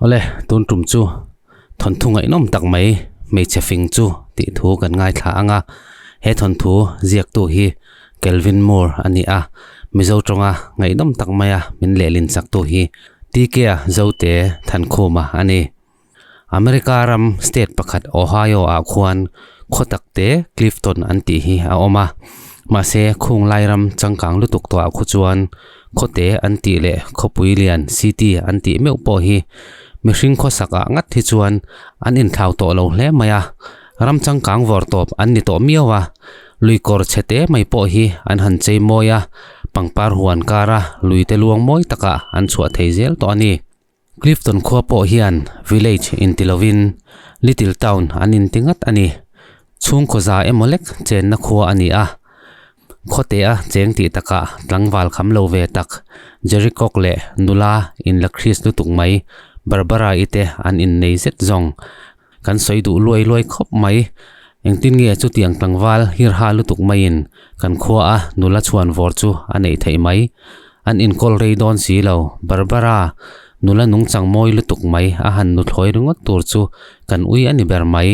Awle, tun tum chu thawnthu ngaihnawm tak mai hmeichhe fing chu tih thu kan ngaithla ang a, he thawnthu ziaktu hi Kelvin Moore a ni a, Mizo tawnga ngaihnawm tak maia min lehlin chaktu hi TK-a Zote Thankhuma a ni. America ram state pakhat Ohio ah khuan khaw tak te Clifton an tih hi a awm a, mahse khung lai ram changkang lutuk tawhah khu chuan khawte an tih leh khawpui lian city an tih meuh pawh hi mihring khawsak ah ngat hi chuan an inthlau tawh lo hle mai a, ram changkang vawr tawp an ni tawh miau a, lui kawr chhe te mai pawh hi an han chei mawi a, pangpar huan kara lui te luang mawi takah an chhuah thei zel tawh a ni. Clifton khua pawh hian village inti lovin little town an inti ngat a ni. Chhungkaw za emaw lek chenna khua a ni a. Khawtea cheng tih takah tlangval kham lo ve tak Jerry Cock leh nula inla Chris lutuk mai Barbara-i te an innei zet zawng. Kan sawi duh luai luai khawp mai. Engtin nge chutiang tlangval hirha lutuk maiin kan khua a nula chhuan vawr chu a neih theih mai. An inkawl rei dawn si lo. Barbara, nula nungchang mawi lutuk mai a han nuthlawi ringawt tur chu kan ui a ni ber mai.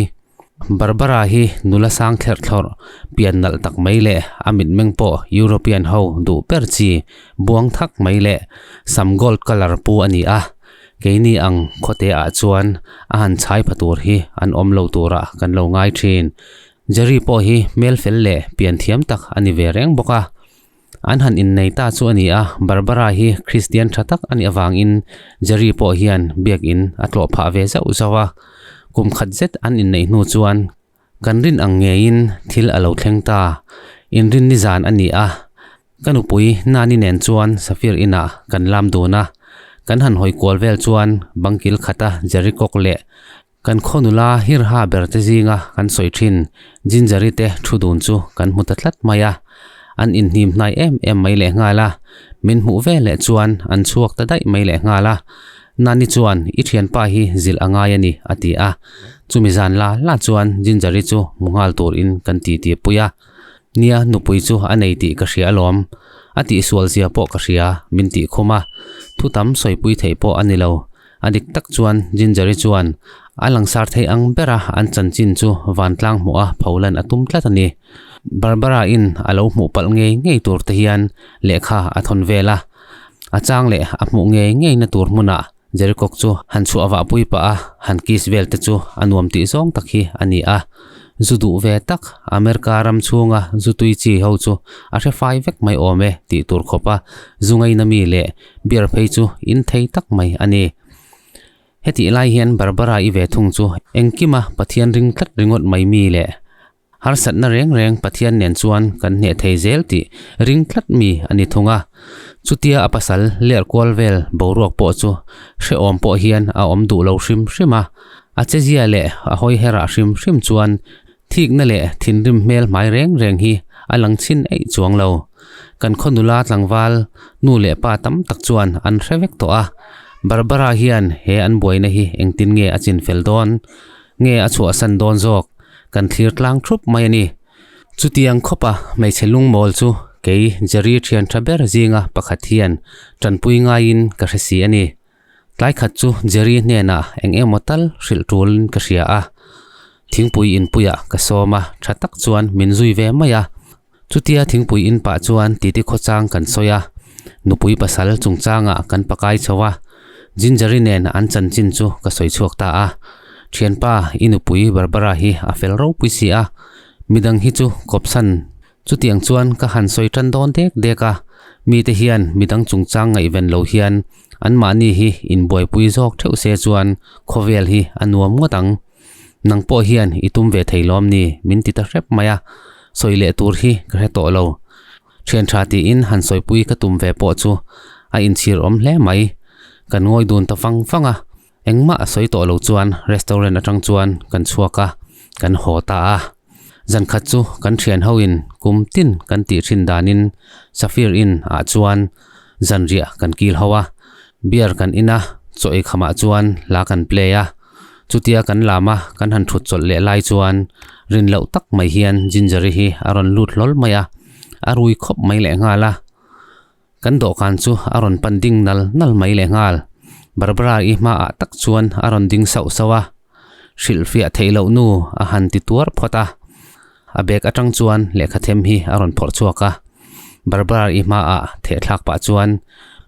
Barbara hi nula sang thlerh thlawrh, pian nalh tak mai leh a mitmeng pawh European ho duh ber chi buang thak mai leh sam gold colour pu a ni a. Keini ang khawte ah chuan a han chhai pha tur hi an awm lo turah kan lo ngai thin. Jerry pawh hi hmel fel leh pian thiam tak a ni ve reng bawk a. An han innei ta chu a ni a, Barbara hi Kristian tha tak a nih avangin Jerry pawh hian biakin a tlawh phah ve zauh zauh a. Kum khat zet an inneih hnu chuan Kan rin ang ngeiin thil a lo thleng ta. Inrin nizan a ni a, ka nupui Nani nen chuan Safir inah kan lam dun a. Kan han hawi kual vel chuan bangkil khata Jerry kawk leh kan khaw nula hirha ber te zinga kan sawi thin Ginger-i te thu dun chu kan hmu ta tlat mai a. An inhnim hnai em em mai lehnghal a, min hmuh ve leh chuan an chhuak ta daih mai lehnghal a. Nani chuan, I thianpa hi zilh a ngai a ni, a ti a. Chumi zan la la chuan Ginger-i chu hmu nghal turin kan ti ti pui a. Nia, nupui chu a nei tih ka hria alawm. A tihsual zia pawh ka hria, min tih khum a. Thu tam sawipui theih pawh a ni lo. A dik tak chuan Ginger-i chuan a langsar thei ang bera an chanchin chu vantlang hmuh a pholan a tum tlat a ni. Barbara-in a lo hmuh palh ngei ngei tur te hian lehkha a thawn vel a. A chang leh a hmuh ngei ngei na tur hmunah Jericho chu han chhuah vah pui pah a, han kiss vel te chu a nuam tih zawng tak hi a ni a. Zu duh ve tak, America ram chhunga zu tui chi ho chu a hre fai vek mai awm e tih tur khawp a zu ngaina mi leh beer phei chu in thei tak mai a ni. Hetih lai hian Barbara i ve thung chu engkima Pathian ring tlat ringawt mai mi leh Harsatna reng reng Pathian nen chuan kan hneh thei zel tih ring tlat mi a ni thung a. Chutia a pasal ler kual vel boruak pawh chu hrehawm pawh hian a awm duh lo hrim hrim a. A chezia leh a hawi herah hrim hrim chuan thikna leh thinrim hmel hmai reng reng hi a lang chhin eih chuang lo. Kan khaw nula tlangval nu leh pa tam tak chuan an hre vek tawh a. Barbara hian he an buaina hi engtin nge a chinfel dawn? Nge a chhuahsan dawn zawk? Kan thlir tlang thup mai a ni. Chutiang khawpa hmeichhe lungmawl chu kei Jerry thian tha ber zinga pakhat hian tanpui ngaiin ka hre si a ni. Tlai khat chu Jerry hnenah eng emaw tal hrilh tulin ka hria a. Thingpui inpuiah ka sawm a, tha tak chuan min zui ve mai a. Chutia thingpui in pah chuan titi khawchang kan sawi a, nupui pasal chungchangah kan pakai chho a, Ginger-i nen an chanchin chu ka sawi chhuak ta a. Thianpa, i nupui Barbara hi a fel ropui si a, midang hi chu kawpsan. Chutiang chuan ka han sawi tan dawn dek dek a, mite hian midang chungchang ngaihven lo hian anmahni hi inbuaipui zawk theuh se chuan khawvel hi a nuam ngawt ang. Nang pawh hian i tum ve thei lawm ni? Min ti ta hrep mai a, sawi leh tur hi ka hre tawh lo. Thian tha tiin han sawipui ka tum ve pawh chu a inchhir awm hle mai. Kan ngawi dun ta fang fang a, engmah a sawi tawh lo chuan restaurant atang chuan kan chhuak a, kan haw ta a. Zan khat chu kan thian hoin kum tin kan tih thin danin Safir Inn ah chuan zanriah kan kil ho a, beer kan in a, chaw ei khamah chuan hla kan play a. Chutia kan lam a, kan han thut chawlh leh lai chuan rin loh tak mai hian Ginger-i hi a rawn lut hlawl mai a, a rui khawp mai lehnghal a. Kan dawhkan chu a rawn pan ding nal nal mai lehnghal. Barbara-i hmaah tak chuan a rawn ding sauh sauh a, Hrilhfiah theih loh nu a han ti tuar phawt a. A bag atang chuan lehkha them hi a rawn phawrh chhuak a. Barbara-i hmaah thehthlak pah chuan,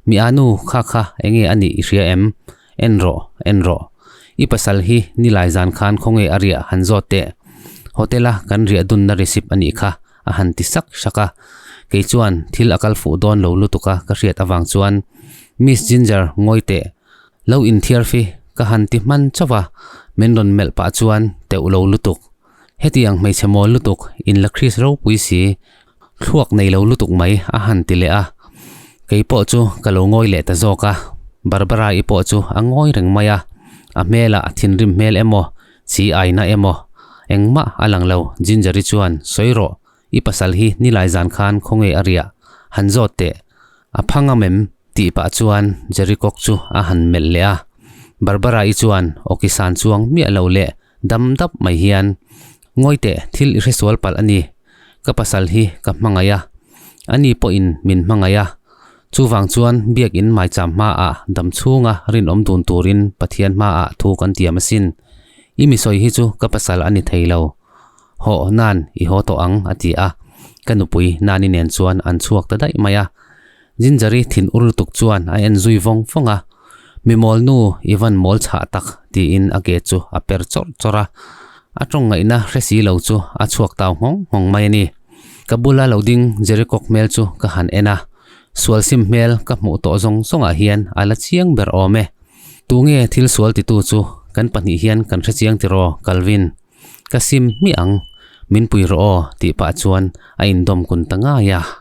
Mi a nu, kha kha enge a nih i hria em? En rawh, en rawh. I pasal hi nilai zan khan khawnge a riah han zawt teh. Hotel-a kan riah dunna receipt a nih kha a han ti sak sak a. Kei chuan thil a kal fuh dawn lo lutuk a ka hriat avang chuan, Miss Ginger, ngawi teh. Lo inthiar fi ka han ti hman chauh a, min rawn melh pah chuan teuh lo lutuk. Hetiang hmeichhe mawl lutuk in la Chris ropui si, thluak nei lo lutuk mai a han ti leh a. Kei pawh chu ka lo ngawi leh ta zawk a, Barbara-i pawh chu a ngawi reng mai a, a hmelah thinrim hmel emaw, chi aina emaw, engmah a lang lo, Ginger-i chuan sawi rawh, i pasal hi nilai zan khan khawnge a riah, han zawt teh, A pha ngam em? tih pah chuan Jerry kawk chu a han melh leh a. Barbara-i chuan awki san chuang miah lo leh dam dap mai hian, Ngawi teh, thil i hresual palh a ni. Ka pasal hi ka hmangaih a. Ani pawhin min hmangaih a. Chuvang chuan biakin maicham hmaah dam chhunga rinawm dun turin Pathian hmaah thu kan tiam asin. I mi sawi hi chu ka pasal a ni thei lo. Haw nan i haw tawh ang a ti a, ka nupui Nani nen chuan an chhuak ta daih mai a. Ginger-i thin ur lutuk chuan a en zui vawng vawng a, Mi mawl nu i van mawl chhah tak tiin a ke chu a per chawrh chawrh a. A tawng ngaihna hre si lo chu a chhuak tau nghawng nghawng mai a ni. Ka bula lo ding Jerry kawk hmel chu ka han en a, sual sim hmel ka hmuh tawh zawng zawngah hian a la chiang ber awm e. Tunge thil sual titu chu kan pahnih hian kan hre chiang tiraw Calvin? Ka sim hmiah ang, min pui rawh aw tih pah chuan a indawm kun ta ngai a.